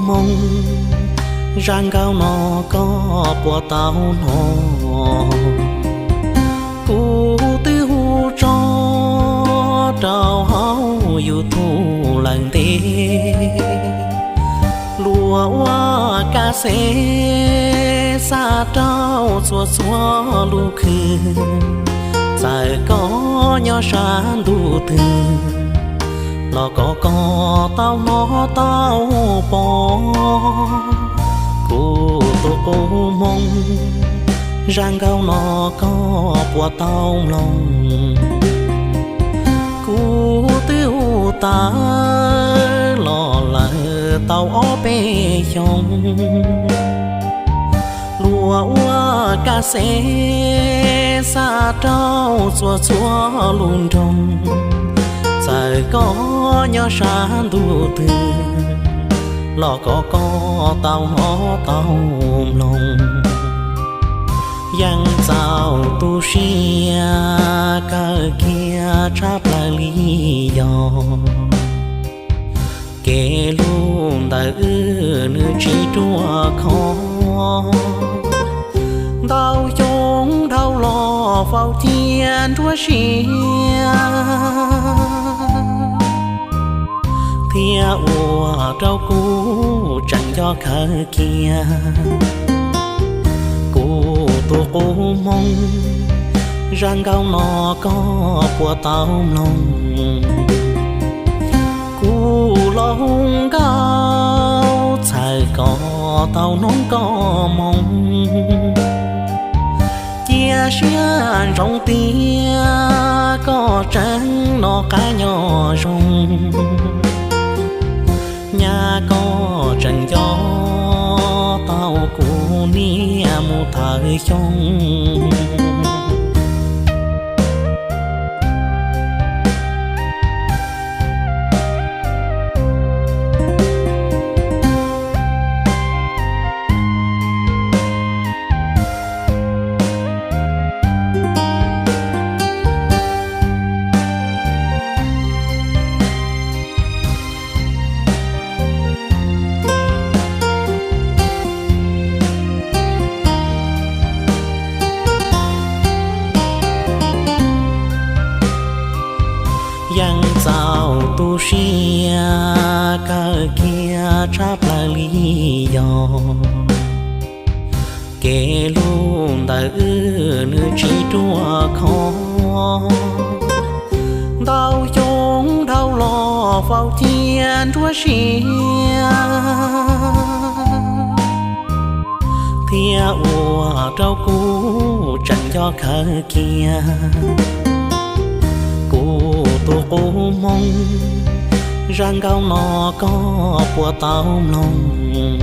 Hmoob, zaj nkauj no koj puas tau hnov? Kuv twb hu tso rau hauv YouTube lawm ntev. Luag ua kas xev xa rau txhua txhua lub khw. Txawm koj nyob sab ntuj twg los kom koj tau hnov tau pom. Kuv tus qub Hmoob, zaj nkauj no koj puas tau mloog? Kuv twb hu tawv los lawm tau ob peb xyoos. Luag ua kas xev xa rau txhua txhua lub nroog. Txawm koj nyob sab ntuj twg los kom koj tau hnov tau mloog. Yeej txaus tu siab kawg kiag tshaj plaws li yog kev hlub ntawm wb nws tsis ruaj khov. Ntau xyoo dhau los faus cia nruab siab, thiab ua rau kuv tseem nco khawv kiag. Kuv tus qub Hmoob, zaj nkauj no koj puas tau mloog? Kuv los hu nkauj txhawm kom tau hnov koj moo. Cia siab ntsoov tias koj tseem noj qab nyob zoo, nyaj koj tseem nco tau kuv niam mus thawm xyoo. Yeej txaus tu siab kawg kiag tshaj plaws li yog kev hlub ntawm wb nws tsis ruaj khov. Ntau xyoo dhau los faus cia nruab siab, thiab ua rau kuv tseem nco khawv kiag. Kuv tus qub Hmoob, zaj nkauj no koj puas tau mloog?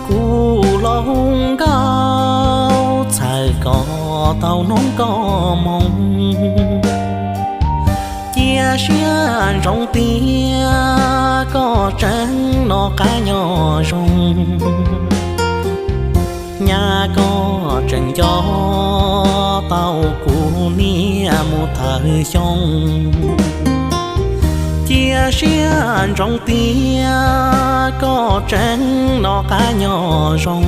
Kuv los hu nkauj txhawm kom tau hnov koj moo. Cia siab ntsoov tias koj tseem noj qab nyob zoo, nyaj koj tseem nco tau kuv niam mus thawm xyoo. Cia siab ntsoov tias koj tseem noj qab nyob zoo,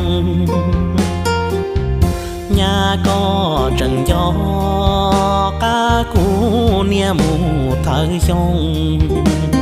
nyaj koj tseem nco qab kuv niam mus thawm xyoo.